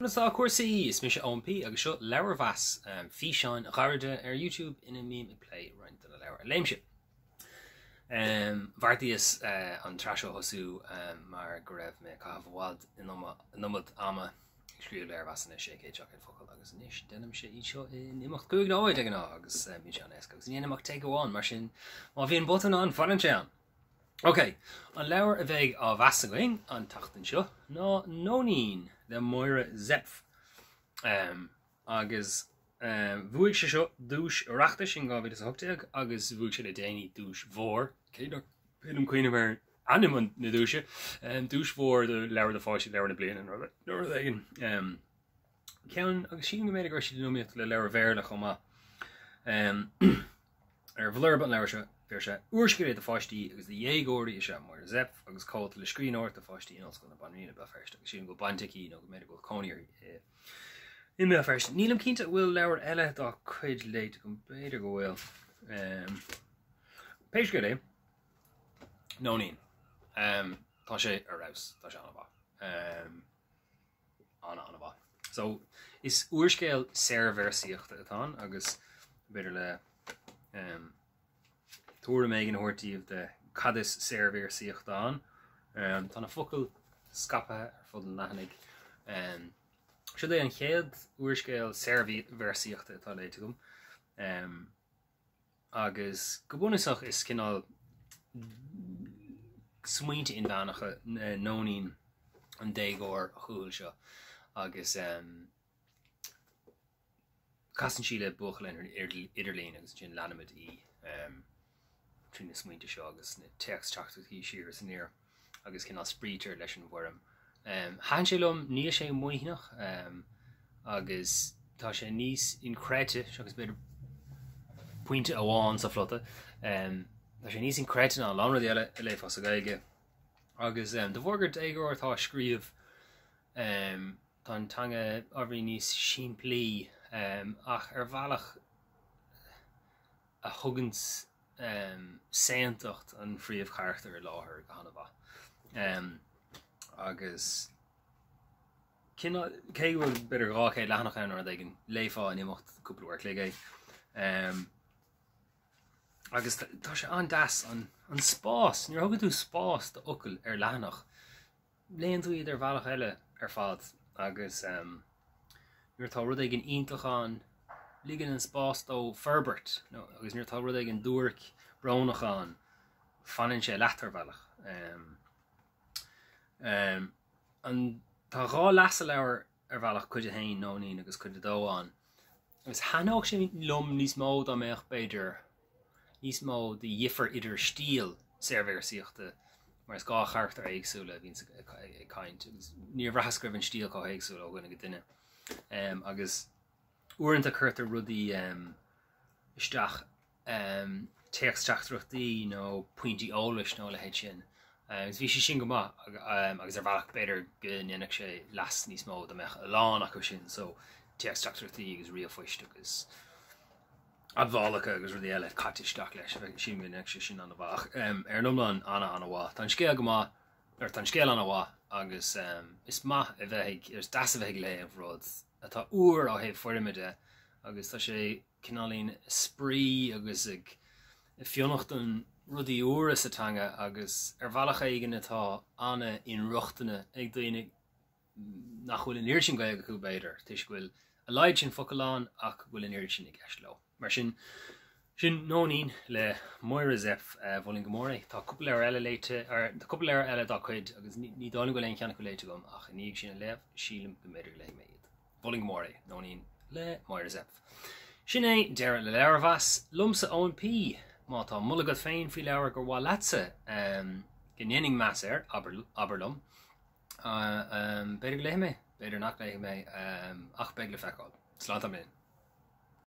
Conas tá cúrsaí? Is mise Eoin P agus seo Leabharmheas, físeáin ghairide ar YouTube ina mbím ag plé roinnt de na leabhair a léimse. Bheartaíos an tsraith seo a thosú mar go raibh mé ag caitheamh i bhfad an iomad ama ag scríobh léirmheasanna 600, 700 focal agus anois déanaimse iad seo in imeacht 5 nóiméad de ghnáth agus bíonn sé an-éasca agus ní dhéanaim ach take amháin mar sin má bhíonn botún ann fanann sé ann. Ok, an leabhar a bheidh á mheas againn an tseachtain seo ná Nóinín le Máire Zepf. Agus bhuaigh sé seo duais Oireachtais in 2018 agus bhuaigh sé le déanaí duais mhór, cé nach féidir liom cuimhneamh ar ainm na duaise, duais mhór do leabhar do pháistí, leabhar na bliana nó rud éigin. Ceann, agus sílim go mb'fhéidir go raibh siad in iomaíocht le leabhar Bhéarla chomh maith. Ar bhlurb an leabhair seo, deir sé, Úrscéalaí do pháistí agus do dhéagóirí is ea Máire Zepf agus comhalta le scríbhneoireacht do pháistí in Ollscoil na Banríona, Béal Feirste agus sílim go bhfuil baint aici nó go mb'fhéidir go bhfuil cónaí uirthi i mBéal Feirste. Nílim cinnte an bhfuil leabhar eile dá cuid léite agam, b'fhéidir go bhfuil. Pé scéal é, Nóinín. Tá sé ar fheabhas, tá sé an-mhaith. An-an-mhaith. So, is úrscéal saorvéarsaíochta atá ann agus b'fhéidir le um, tuairim éigin a thabhairt daoibh de cad is saorvéarsaíocht ann. Um, tá na focail scaipthe ar fud an leathanaigh. Um, Siod é an chéad úrscéal saorvéarsaíochta atá léite agam. Um, agus go bunúsach is cineál smaointe inmheánacha Nóinín an déagóir chúthail seo agus casann sí le buachaill ar an idirlíon agus ansin leanaimid í trí na smaointe seo agus na téacs-teachtaireachtaí siar is aniar agus cineál spraoitear leis an bhfoirm. Thaitin sé liom, níl sé maoithneach agus tá sé níos inchreidte, seachas b'fhéidir pointe amháin sa phlota, tá sé níos inchreidte ná a lán rudaí eile a léifeá sa Ghaeilge. Agus de bharr gur déagóir atá ag scríobh, tá an teanga ábhairín níos simplí ach ar bhealach a thugann saontacht an phríomhcharachtair i láthair go han-mhaith. Agus cé go bhfuil b'fhéidir 200 leathanach ann nó rud éigin, léifeá in imeacht cúpla uair a chloig é. Agus tá sé an-deas an spás, nuair a thugann tú spás d'fhocail ar leathanach, léann tú iad ar bhealach eile ar fad agus nuair atá rud éigin iontach ann, ligeann an spás dó forbairt agus nuair atá rud éigin duairc, brónach ann, fanann sé leat ar bhealach. Tá 2 leath sa leabhar ar bhealach, cuid a haon, Nóinín, agus cuid a dó ann. Agus thaitneodh sé liom níos mó dá mbeadh, b'fhéidir, níos mó de dhifear idir stíl saorvéarsaíochta mar is 2 charachtar éagsúla a bhíonns ag caint agus níor bhraitheas go raibh an stíl chomh héagsúil ó dhuine go duine. Agus uaireanta cuirtear rudaí isteach téacs-teachtaireachtaí nó pointí eolais nó a leithéid sin. Agus bhí sé sin go maith agus ar bhealach b'fhéidir go ndéanfadh sé leas níos mó dá mbeadh a lán acu sin, so téacs-teachtaireachtaí agus ríomhphoist agus admhálacha agus rudaí eile caite isteach leis. Sílim go ndéanfadh sé sin an-mhaith ach ar an iomlán ana-ana-mhaith. Tá an scéal go maith, or tá an scéal an-mhaith agus is maith a bheith ag, is deas a bheith ag léamh rud atá úr ó thaobh foirme de agus tá sé cineáilín spraoi agus ag fionnachtain rudaí úra sa teanga agus ar bhealach éigin atá an-inrochtana ag daoine nach bhfuil an oiread sin Gaeilge acu, b'fhéidir, toisc go bhfuil a laghad sin focal ann ach go bhfuil an oiread sin i gceist leo. Mar sin, sin Nóinín le Máire Zepf, mholfainn go mór é. Tá cúpla leabhar eile léite, tá cúpla leabhar eile dá cuid agus ní dóigh liom go bhfuil aon cheann acu léite agam ach i ndiaidh sin a léamh, sílim go mb'fhéidir go léifidh mé iad. Mholfainn go mór é, Nóinín le Máire Zepf. Sin é deireadh le Leabharmheas, liomsa Eoin P. Má tá moladh agat féin faoi leabhar gur mhaith leatsa go ndéanfainn meas air, abair liom. B'fhéidir go léifidh mé, b'fhéidir nach léifidh mé, ach beidh le feiceáil. Slán tamall.